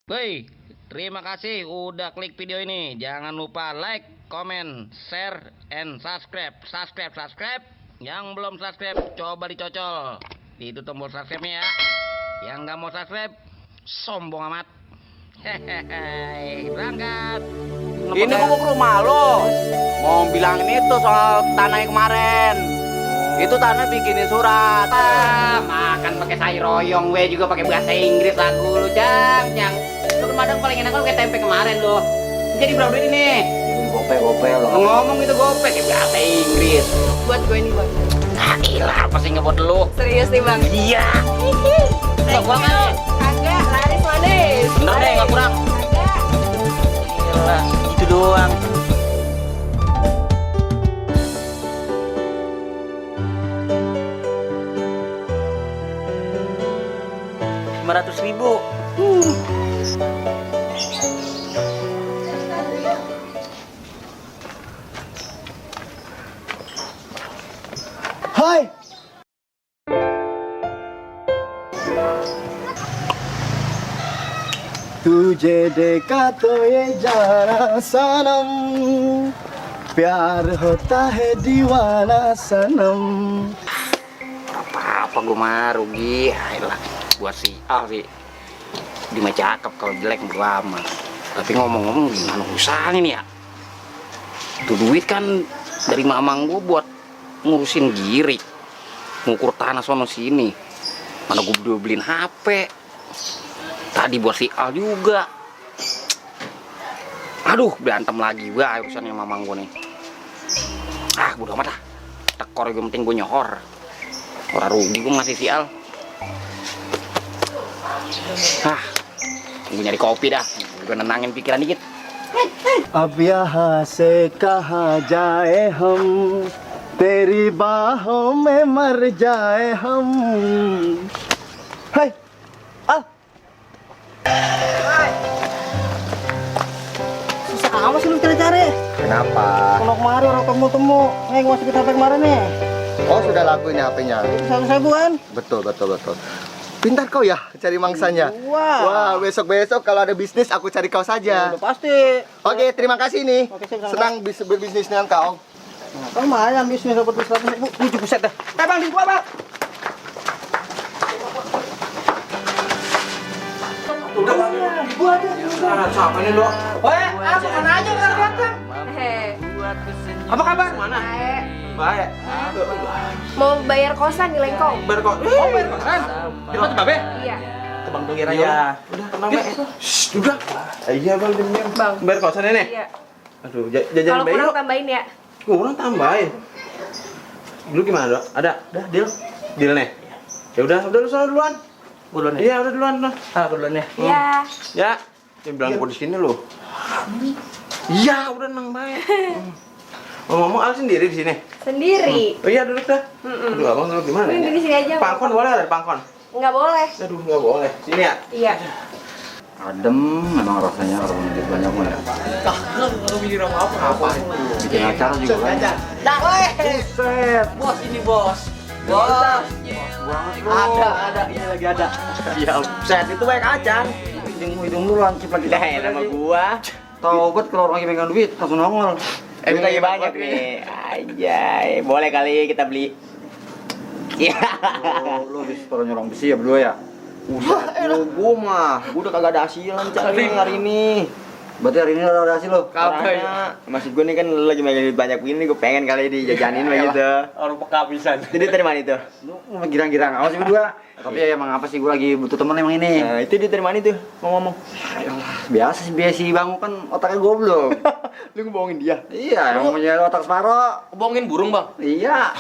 Woi, terima kasih udah klik video ini. Jangan lupa like, comment, share, and subscribe. Subscribe. Yang belum subscribe, coba dicocol. Itu tombol subscribe-nya ya. Yang nggak mau subscribe, sombong amat. Hehehe, berangkat. Ini gua mau ke rumah lo. Mau bilangin itu soal tanah yang kemarin. Itu tanah bikinin surat. Makan pakai sayur royong, we juga pakai bahasa Inggris lagu lu, Jang. Lu kemarin paling enak lu kayak tempe kemarin lu. Jadi berapa duit ini? Gope lo. Ngomong itu gope kayak bahasa Inggris. Buat gue ini bang. Ah, ilah, apa sih ngebuat lu? Serius nih bang. Iya. Nggak kurang kan? Kagak, laris manis. Bener deh, nggak kurang. Kagak. Ilah, itu doang. Rp500.000. Hai. तुझे देखा तो ये जाना सनम प्यार होता है दीवाना सनम. Apa gue mah rugi. Ayolah, buat si A sih. Dia mah cakep, kalau jelek gue lama. Tapi ngomong-ngomong gimana usahanya nih ya? Tuh duit kan dari mamang gue buat ngurusin girik, ngukur tanah sono sini. Mana gue udah beliin HP. Tadi buat si Al juga. Aduh, berantem lagi gue urusannya mamang gue nih. Ah, bodo amat lah. Tekor gue, penting gue nyohor. Orang rugi gue ngasih si Al. Ah, gue nyari kopi dah. Gue nenangin pikiran dikit. अब यहाँ से कहाँ जाए हम तेरी बाहों में मर जाए हम. Hai. Ah. Susah amat sih lu cari-cari. Kenapa? Kalau kemarin orang temu-temu, yang masuk kita kemarin nih. Oh, sudah laku ini HP-nya. Satu buan. Betul. Pintar kau ya cari mangsanya. Wah, besok-besok kalau ada bisnis aku cari kau saja. Udah pasti. Oke, terima kasih nih. Oke, siap, sama-sama. Senang bisa berbisnis dengan kau. Lumayan bisnis dapat 100.000. 7% dah. Bang, di gua, Bang. Siapa ini lo? Apa mana aja nggak datang? Apa kabar? Mana? Baik. Baik. Mau bayar kosan di Lengkong? Berkot. Oh, berkosan. Di tempat Babe? Iya. Ke Bang Togir aja. Udah, tenang, Be. Udah. Iya, Bang, diam. Bang. Berkosan ini? Iya. Aduh, jajan Kalau bayi kurang yuk. tambahin ya. Kurang tambahin. Dulu gimana, Dok? Ada? Udah, deal? Deal nih? Ya udah lu sana duluan. Gua duluan ya? Iya, udah duluan. Ah, gua duluan ya. Iya. Ya. Dia bilang gua di sini loh. Iya, udah nang baik. Ngomong Al sendiri di sini. Sendiri. Oh iya, duduk dah. Aduh, Abang duduk di mana? Duduk di sini aja. Pangkon boleh ada pangkon? Nggak boleh. Aduh, nggak boleh. Sini ya. Iya. Adem memang rasanya kalau duit banyak mah ya. Kalau mikir apa? Bikin acara juga kan. Buset. Bos ini bos. Bos. Ada. Ini lagi ada. Ya, set itu baik aja. Hidung lu lancip lagi. Dah, nama gua. Taubat kalau orang lagi pegang duit langsung nongol. Duit lagi banyak nih. Anjay, boleh kali kita beli. Iya. Lu di sekolah nyolong besi ya berdua ya? Gua mah, gua udah kagak ada hasilan cari hari ini. Berarti hari ini ada hasil lo? Karena maksud gue nih kan lagi megang duit banyak begini, gue pengen kali dijajanin begitu. Orang pekabisan. Jadi dari mana itu? Lu girang-girang awas sih berdua. Tapi ya emang apa sih, gue lagi butuh temen emang ini. Nah, itu dia dari mana itu? Ngomong. Biasa sih, biasa Bang kan otaknya goblok. Lu ngebohongin dia? Iya, emang punya otak separoh. Bohongin burung, Bang. Iya.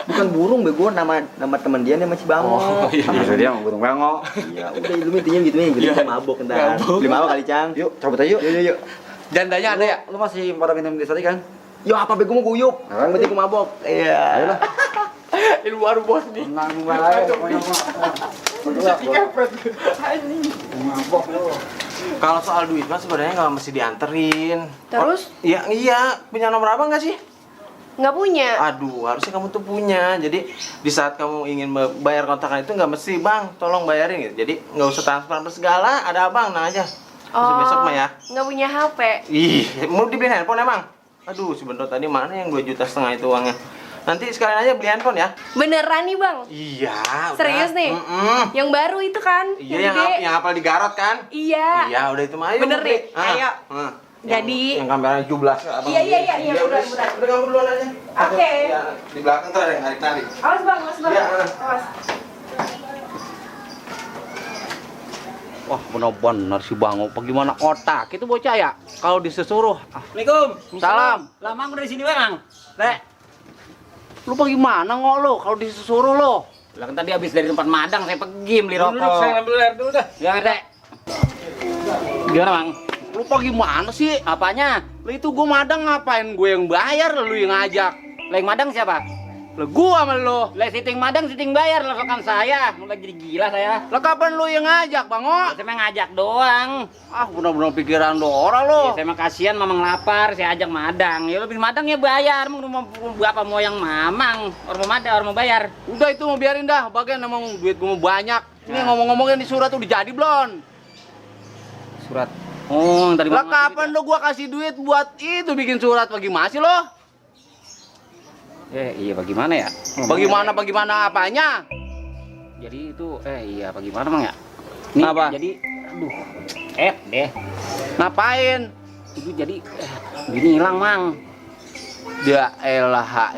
Bukan burung, bego, nama teman dia nih masih Bango. Oh, iya. Sama dia mau burung bengok. Iya, udah lu intinya gitu nih, jadi kita mabok ntar. Beli mabok kali, Cang. Yuk, cabut aja yuk. Yuk. Jandanya ada ya? Lu masih pada minum di tadi kan? Yo, apa bego mau guyup? Orang berarti gue mabok. Iya. Ayolah. Ilmu baru bos nih. Tenang banget pokoknya mabok lu. Kalau soal duit mah sebenarnya nggak mesti dianterin. Terus? Iya, punya nomor abang nggak sih? Nggak punya. Aduh, harusnya kamu tuh punya. Jadi di saat kamu ingin bayar kontrakan itu nggak mesti, Bang, tolong bayarin gitu. Jadi nggak usah transfer segala, ada abang, nah aja. Besok mah ya. Nggak punya HP. Ih, mau dibeli handphone emang? Aduh, si Bendot tadi mana yang 2,5 juta itu uangnya? Nanti sekalian aja beli handphone ya. Beneran nih bang? Iya. Serius nih? Yang baru itu kan? Iya, yang apal di Garot kan? Iya. Iya, udah itu mah. Ayo, Bener nih? Ayo. Jadi Jadi yang kameranya jublas. Iya, udah. Udah kamu duluan aja. Oke. Ya, di belakang tuh ada yang narik-narik. Awas bang. Iya. Awas. Wah, benar-benar si Bango. Bagaimana otak itu bocah ya? Kalau disuruh. Assalamualaikum. Salam. Lama udah di sini bang. Rek. Lu bagaimana ngok lo kalau disuruh lo? Lah kan tadi habis dari tempat madang saya pergi beli rokok. Duduk, saya ngambil air dulu dah. Ya, Rek. Gimana, Bang? Lu gimana sih? Apanya? Lu itu gua madang ngapain? Gue yang bayar, lu yang ngajak. Leng madang siapa? Lah gua sama lu. Lah siting madang siting bayar lah kan saya. Mulai jadi gila saya. Lah kapan lu yang ngajak, Bango? Saya mah ngajak doang. Ah, benar-benar pikiran Dora lo. Ya, saya mah kasihan mamang lapar, saya ajak madang. Ya lebih madang ya bayar. Mau apa mau yang mamang? Orang mau madang, orang mau bayar. Udah itu mau biarin dah. Bagian emang duit gua mau banyak. Ini ngomong-ngomongin di surat udah jadi belum? Surat. Oh, tadi Lah kapan lo gua kasih duit buat itu bikin surat bagaimana sih lo? Iya bagaimana ya? Bagaimana apanya? Jadi itu iya bagaimana Mang ya? Nih, Apa? Jadi aduh. Deh. Ngapain? Itu jadi gini hilang Mang. Ya elah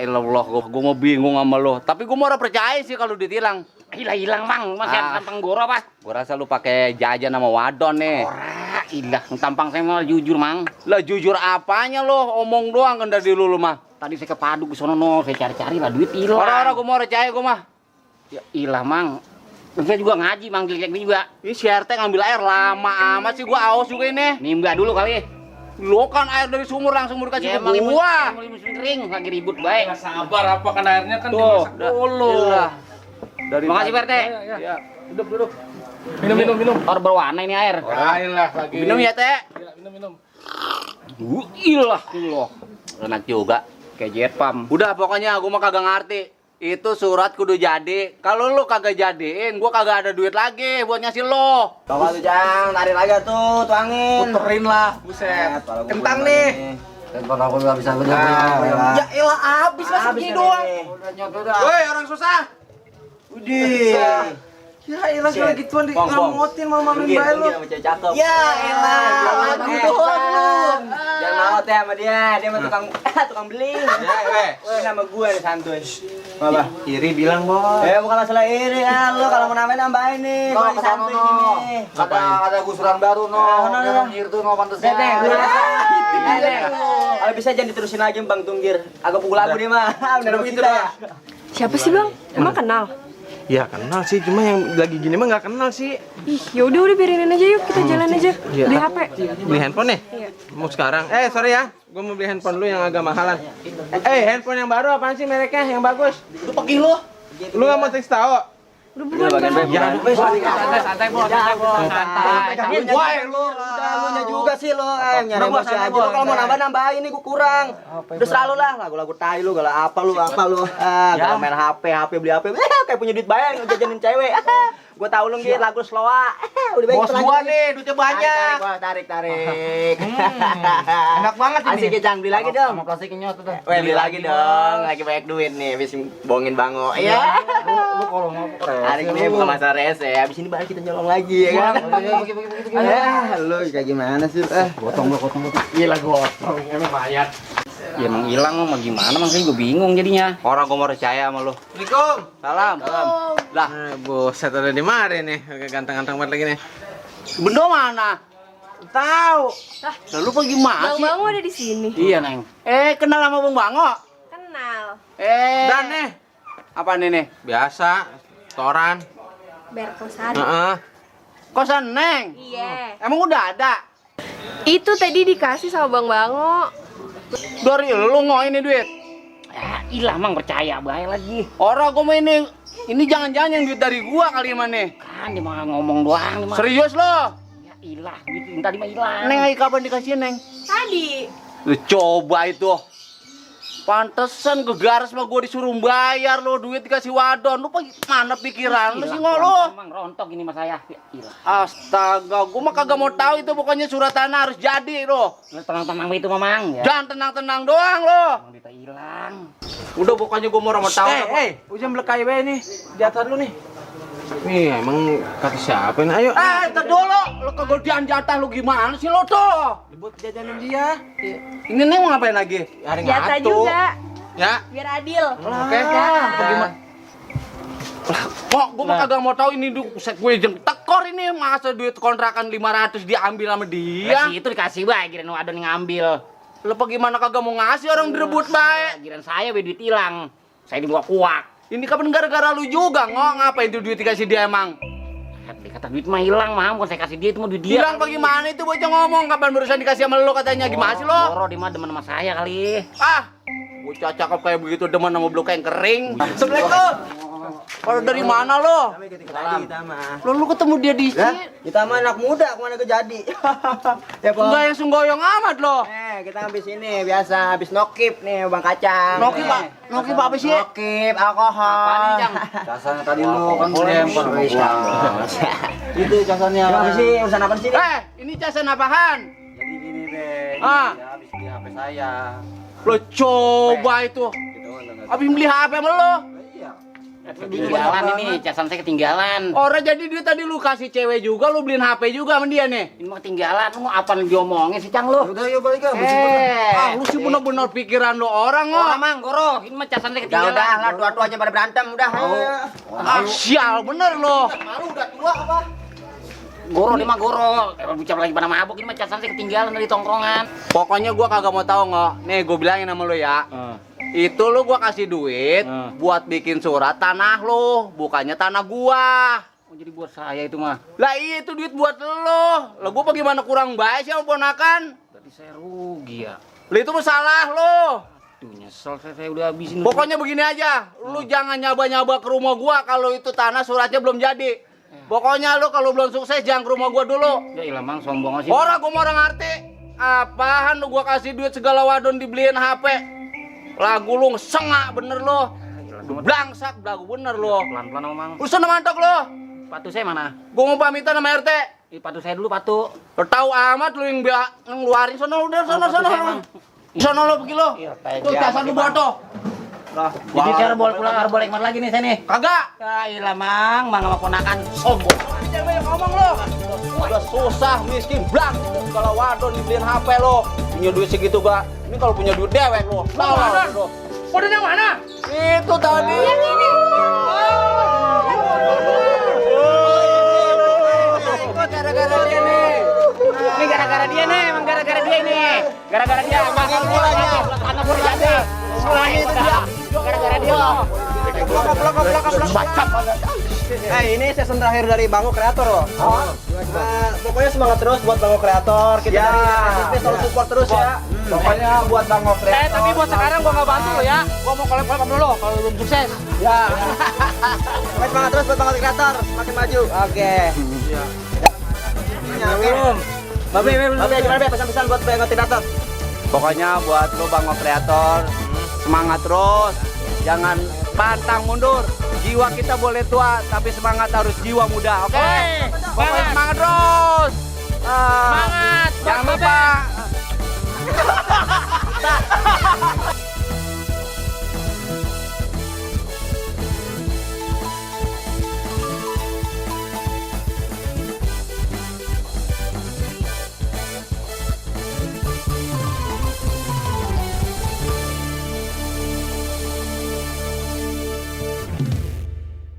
gua mau bingung sama lo. Tapi gua mau percaya sih kalau ditilang. Hilang Mang, masih ada tampang goro apa? Gua rasa lu pakai jajan sama wadon nih. Ora, ilah tampang saya mau jujur Mang. Lah jujur apanya lo? Omong doang kan dari dulu mah. Tadi saya ke Padu ke sono saya cari-cari lah duit hilang. Orang-orang gua mau percaya gua mah. Ya ilah Mang. Saya juga ngaji Mang, jelek juga. Ini si RT ngambil air lama amat sih, gua aus juga ini. Nimba dulu kali. Lo kan air dari sumur langsung mau dikasih ke gua. Mau musim kering lagi ribut baik. Sabar apa kan airnya kan Tuh, dimasak dulu. Dari Makasih Pak RT. Ya. Duduk. Minum. Or berwarna ini air. Lain lah lagi. Minum ya, Teh. Ya, minum. Ilah. Enak juga. Kayak jet pump. Udah pokoknya gua mah kagak ngerti. Itu surat kudu jadi. Kalau lu kagak jadiin, gua kagak ada duit lagi buat ngasih lo. Bawa tuh Jang, tarik lagi tuh, tuangin. Puterin lah, buset. Kentang nih. Handphone aku nggak bisa Ya elah habis lah segini doang. Woi, orang susah. Udih. Ya elah kalau gituan di ngamotin sama mamin bae lu. Ya elah, lagu doang lu. Jangan mau teh sama dia mah tukang beli. Ya, weh. Ini nama gue nih santuy. Apa? Iri bilang, Bos. Bukan masalah iri ya, lu kalau mau nambahin nih. Kalau santuy gini. Ada gusuran baru Tunggir tuh no pantasnya. Kalau bisa jangan diterusin lagi Bang Tunggir. Agak pukul lagu dia mah. Bener begitu ya. Siapa sih bang? Emang kenal? Ya kenal sih, cuma yang lagi gini mah nggak kenal sih. Ih, yaudah biarinin aja yuk, kita jalan aja. Iya. Beli HP. Beli handphone nih? Iya. Mau sekarang? Sorry ya, gue mau beli handphone lu yang agak mahalan. Handphone yang baru apaan sih mereknya yang bagus? Lu pergi lu. Lu nggak mau tahu? Udah buruan bang. Ya, Santai, Bos. Santai. Gua yang lu. Udah lu nya juga sih lu. Nyari bos aja. Lu kalau mau nambah ini gua kurang. Udah selalu lah lagu-lagu tai lu, galau apa lu. Galau main HP, beli HP. Kayak punya duit banyak jajanin cewek. Gua tahu lu gitu lagu slowa. Udah baik bos gua nih, duitnya banyak. Tarik. Enak banget ini. Asik Jang, beli lagi dong. Sama plastiknya tuh. Beli lagi dong. Lagi banyak duit nih, habis bohongin Bango. Iya. Lu kalau mau Tarik nih bukan masalah rese. Habis ini baru kita nyolong lagi ya kan. Lu kayak gimana sih? Gotong. Gila gotong. Emang bayar. Ya emang hilang mau gimana Mang, saya juga bingung jadinya. Orang gua mau percaya sama lu. Assalamualaikum. Salam. Lah, Buset udah di mari nih, ganteng-ganteng banget lagi nih. Bendo mana? Tahu. Lah lu gimana Bang sih? Bango ada di sini. Iya Neng. Kenal sama Bang Bango? Kenal. Dan nih, Apa nih? biasa, setoran. Bayar kosan. Kosan Neng? Iya. Emang udah ada? Itu tadi dikasih sama Bang Bango. Dari lu ini duit? Ya ilah Mang, percaya bae lagi. Orang gua ini jangan-jangan yang duit dari gua kali mana? Kan dia mah ngomong doang. Dia mah. Serius lo? Ya ilah, duit tadi mah hilang. Neng lagi kapan dikasih Neng? Tadi. Lu coba itu. Pantesan gegaras mah gua disuruh bayar lo, duit dikasih wadon. Lu mana pikiran lu sih ngolo? Emang rontok ini mas saya. Hilang. Astaga, gua mah kagak mau tahu itu, pokoknya surat tanah harus jadi lo. Tenang-tenang itu mamang ya. Jangan tenang-tenang doang lo. Emang duitnya hilang. Udah pokoknya gua mau tahu. Ujang belekai bae nih. Di atas lu nih. Nih emang kata siapa nih? Ayo. Entar dulu. Lo kegedean jatah lu gimana sih lo tuh? Buat jajanin dia. Ini nih mau ngapain lagi? Hari Jatah ngatu. juga. Ya. Biar adil. Oke. Ya. Bagaimana? Kok gua mah kagak mau tahu ini set gue jeng tekor ini, masa duit kontrakan 500 diambil sama dia. Itu dikasih bae, kirain ada yang ngambil. Lo bagaimana kagak mau ngasih orang direbut baik? Kirain saya duit hilang. Saya dibawa kuak. Ini kapan gara-gara lu juga ngapain tuh duit dikasih dia emang? Dia kata duit mah hilang, Mam. Bukan saya kasih dia, itu mah duit dia. Hilang bagaimana itu bocah ngomong, kapan barusan dikasih sama lu katanya gimana sih lo? Boro dia mah demen sama saya kali. Ah, bocah cakep kayak begitu demen sama blok yang kering. Assalamualaikum. Kalau dari mana lo? Kita mah. Lo lu ketemu dia di Ya, sini? kita mah anak muda, kemana kejadi? Ya, Pong. Enggak yang sunggoyong amat lo. Kita habis ini biasa habis nokip nih Bang Kacang. Nokip, Pak. Nokip apa sih? Nokip alkohol. Apaan ini, Jang? Casanya tadi lu kan lempar sama gua. Itu casanya. Apa sih urusan apa sih? Ini casan apaan? Jadi gini, Be. Ah. Dia habis beli HP saya. Lo coba itu. Habis beli HP sama lo. Ketinggalan ini, casan saya ketinggalan. Orang jadi duit tadi lu kasih cewek juga, lu beliin HP juga sama dia nih. Ini mah ketinggalan. Lu apa yang diomongin sih, Cang lu? Udah yuk balik kan. Lu sih bener-bener pikiran lu orang Orang oh. Mang, goro. Ini mah casan saya Udah ketinggalan. udah lah tua-tua aja pada berantem udah. Sial bener lo. Goro, dia mah goro. Bicara lagi pada mabuk, ini mah casan saya ketinggalan dari tongkrongan. Pokoknya gua kagak mau tahu nggak. Nih gua bilangin sama lu ya. Itu lu gua kasih duit buat bikin surat tanah lu, bukannya tanah gua. Oh, jadi buat saya itu mah. Lah iya itu duit buat lo. Lah gua bagaimana kurang baik sih sama ponakan? Berarti saya rugi ya. Lah itu masalah lo. Duh, nyesel saya udah habisin. Pokoknya begini aja, lu jangan nyaba-nyaba ke rumah gua kalau itu tanah suratnya belum jadi. Pokoknya lu kalau belum sukses jangan ke rumah gua dulu. Ya ilah Mang, sombong sih. Orang gua mau orang ngerti. Apaan lu gua kasih duit segala wadon dibeliin HP. Lagu lu sengak bener lo. Blangsak belagu bener lo. Pelan-pelan Mang. Urusan mantok lo. Patu saya mana? Gua mau pamitan sama RT. Patu saya dulu, Patu. Lo tahu amat lu yang ngeluarin sono udah sono. Sono lo pergi lo. Tuh casan lu bawa tuh. Jadi saya boleh kemana lagi nih saya nih? Kagak. Ya ilah Mang sama ponakan sombong. Jangan banyak ngomong lo. Udah susah miskin blang. Kalau wadon dibeliin HP lo. Punya duit segitu gak? Ini kalau punya duit dewek lo. Tahu lo. Wadon yang mana? Itu tadi. Yang ini. Gara-gara dia nih. Ini gara-gara dia nih, emang gara-gara dia ini. Gara-gara dia bakal mulanya. Anak gua jadi. Mulanya itu dia. Gara-gara dia loh. Ini season terakhir dari Bango Kreator loh. Pokoknya semangat terus buat Bango Kreator. Kita dari selalu support terus ya. Pokoknya buat Bango Kreator. Tapi buat sekarang gua nggak bantu lo ya. Gua mau collab dulu kalau belum sukses. Ya. Semangat terus buat Bango Kreator. Makin maju. Oke. Belum. Babe, gimana Be? Pesan-pesan buat Bango Kreator. Pokoknya buat lo Bango Kreator, semangat terus, jangan pantang mundur. Jiwa kita boleh tua, tapi semangat harus jiwa muda, oke? Pokoknya semangat terus.